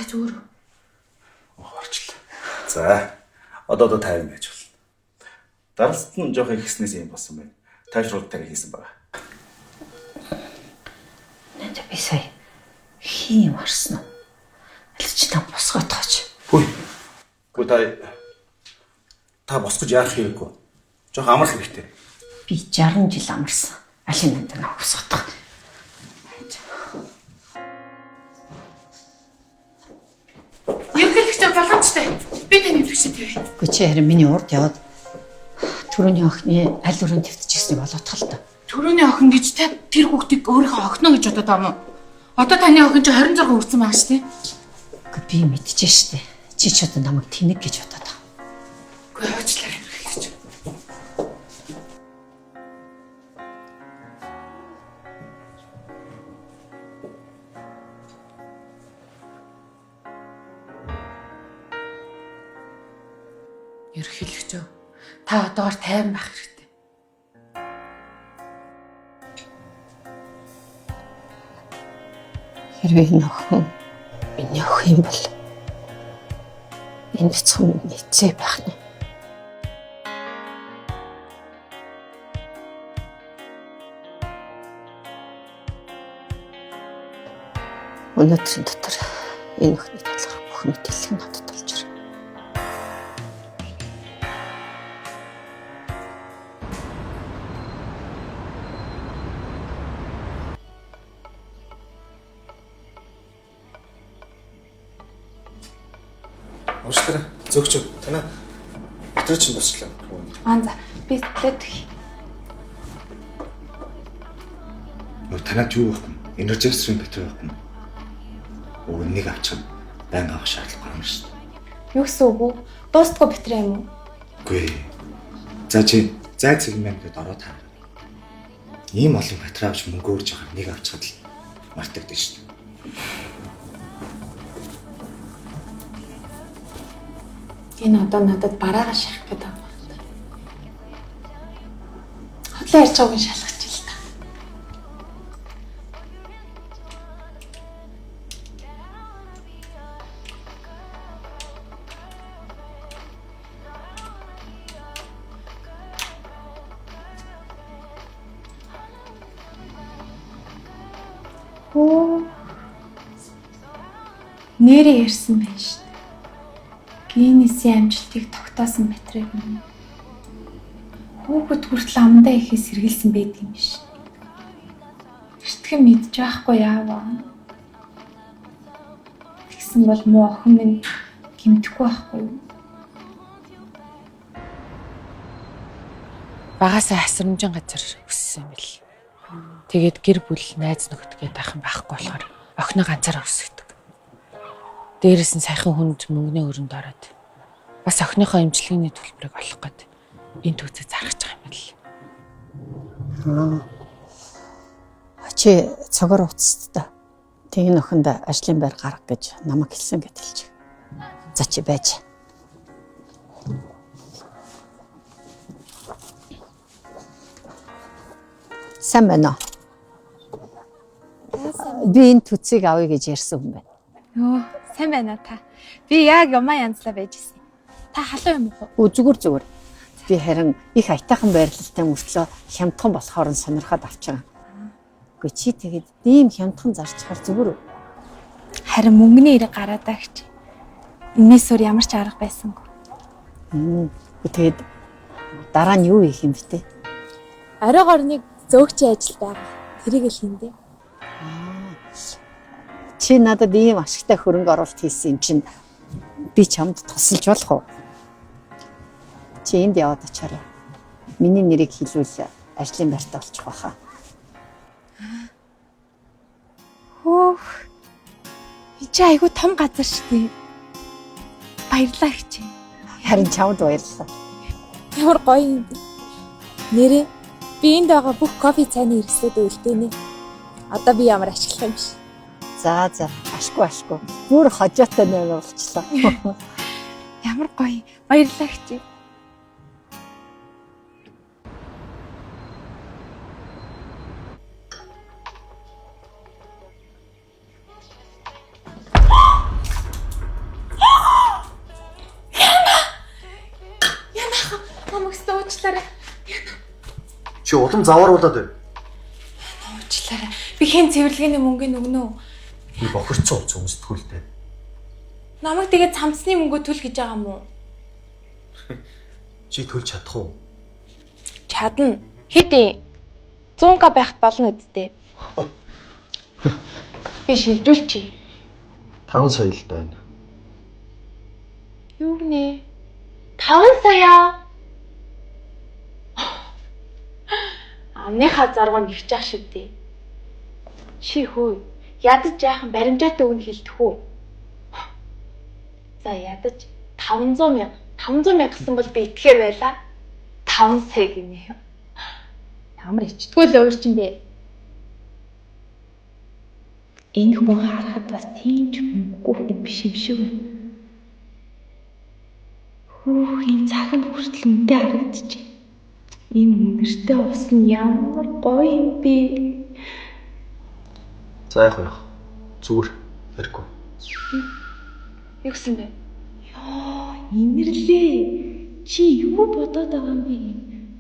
Зүгээр үү? Орчлоо. За. Одоо 50 байж болно. Даралт нь жоох ихснээс юм болсон байна. Тайвшруулалт тарих хийсэн байгаа. Нэнэ би сая хин юм харсан уу? Аль чи та босгоо тооч. Хүй. Гү та босгож яарах хэрэггүй. Жоох амрах хэрэгтэй. Би 60 жил амарсан. Алин нэнэ намайг босгох. Ерөнхийлөгч боломжтой. Би таны эвлэгч тавь. Үгүй чи харин миний урд яваад түрүүний охины аль өрөөнд твтчихсэнийг олоотгол та. Төрөөний охин гэж та тэр хүүхдийг өөрийнхөө охиноо гэж бодоод байгаа юм уу? Одоо таны охин чи 26 хүрсэн байгаа шүү дээ. Үгүй би мэдчихэ штэ. Чи ч одоо намайг тэнэг гэж бодоод байгаа. Үгүй уучлаарай ерөнхийлөгч. Ерөнхийлөгч өө. Та одоогор тайван байх хэрэгтэй. Хэрвээ энэ охин миний охин юм бол энэ бяцхан миний эцэг байх нь. Өнөөдрийн дотор энэ охины талаарх бүх мэдээлэл надад олж ирнэ. Уучлаарай. Зөөгч танаа батарей чинь дуусчлаа. Аа за би сэтгэлээд өгье. Нөө танаад юу байхгүй? Энержистрийн батарей байхгүй. Уг нэг авчих байнга авах шаардлага гарна шүү дээ. Юу гэсэн үг үү? Дуустгүй батарей юм уу? Үгүй. За чи зай цэг мэн гэдээ ороод хаа. Ийм олон батарей авч мөнгө өрж байгаа нэг авчихад л мартагдана шүү дээ. Энэ одоо надад бараагаа шахах гэдэг юм байна. Хотлоо ярьж байгааг нь шалгах чил та. Хөө. Нэрээ ярьсан байна шүү дээ. Гиннесийн амжилтыг тогтоосон батарей гэнэ. Хүүхэд хүртэл амдаа ихээс сэргийлсэн байдаг юм биш. Эртгэн мэдж байхгүй яаваа. Тэгсэн бол муу охин минь гэмтэхгүй байхгүй юу? Багасаа хасрамжин газар өссөн юм бэл. Тэгээд гэр бүл найз нөхөд гээд байх юм байхгүй болохоор охиноо ганцаараа өсгдөг. Дээрээс нь сайхан хүнд мөнгөний өрөнд ороод бас охиныхоо эмчилгээний төлбөрийг олох гээд энэ түүцээ зархаж байгаа юм бэл. Чи цогоор уцтта. Тэг энэ охинд ажлын байр гарга гэж намайг хэлсэн гэж хэлж. За чи байж. Сайн байна уу? Би энэ төцийг авъя гэж ярьсан хүн байна. Йоо, сайн байна та. Би яг юмаа янзлаа байж ирсэн. Та халуун юм уу? Өө зүгээр зүгээр. Би харин их аятайхан байрлалтай мөртлөө хямдхан болохоор нь сонирхоод авчаа. Үгүй чи тэгээд ийм хямдхан зарчхаар зүгээр үү? Харин мөнгөний эрэг гараадаа гэж. Энэс өөр ямар ч арга байсангүй. Тэгээд дараа нь юу хийх юм бэ те? Оройгоор нэг зөөгчийн ажил байгаа. Тэрийг л хийндэ. Чи надад ийм ашигтай хөрөнгө оруулалт хийсэн юм чинь би чамд тусалж болох уу? Чи энд яваад очоорой. Миний нэрийг хэлвэл ажлын байртай болчих واخа. Хөөх. Чи айгүй том газар шүү дээ. Баярлалаа гэж. Харин чамд баярлалаа. Ямар гоё юм бэ. Нэрээ би энд байгаа бүх кофе цайны хэрэгслүүд үлдээнэ. Одоо би ямар ашиглах юм шиг. За за ашгүй ашгүй. Бүр хожоотой нэр болчлоо. Ямар гоё. Баярлалаа гэж. Намайг уучлаарай. Чи улам завааруулаад байна. Уучлаарай. Би хэн цэвэрлэгээний мөнгөний өгнө үү? Би бохирцсон хувцас өмсдөггүй л дээ. Намайг тэгээд цамцны мөнгөө төл гэж байгаа юм уу? Чи төлж чадах уу? Чадна. Хэдий 100к байхад болно үсттэй. Би шилжүүлчихье. 5 сая л байна. Юу гинэ? 5 сая. Амныхаа заргуу нэгч ах шүү дээ. Чи хөө ядаж жаахан баримжаатай үн хэлдэх үү? За ядаж 500 мянга 500 мянга гэсэн бол би итгэхээр байлаа. 5 сая гинэ. Ямар ичдгүй л өөр чинь бэ? Энэ хүн харахад бас тийм ч мөнгөгүй хүн биш юм шиг байна. Хүүх энэ цаг нь хүртэл үнэтэй харагдчихэ. Энэ үнэртэй ус нь ямар гоё юм бэ? За яах вэ? Зүгээр хэрэггүй. Юу гэсэн бэ? Йоо, инэрлээ. Чи юу бодоод байгаа юм бэ?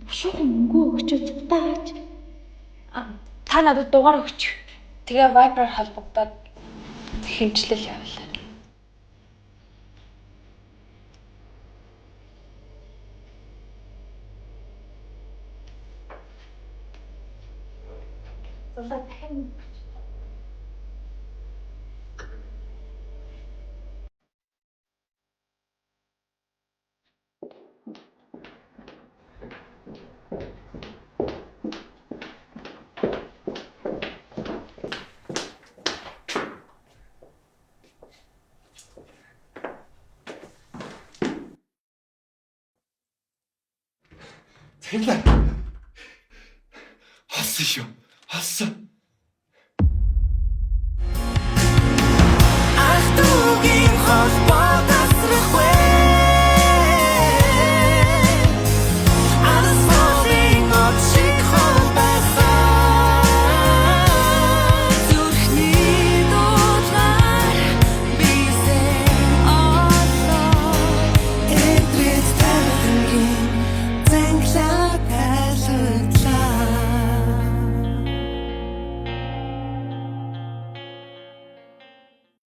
Бушуухан мөнгөө өгчөө цутаагач. Та надад дугаар өгч. Тэгээ Viber-аар холбогдоод хэмжлэл явуулаа. Зулаа дахин Цэвэрлээ. Олсон шүү. Олсон.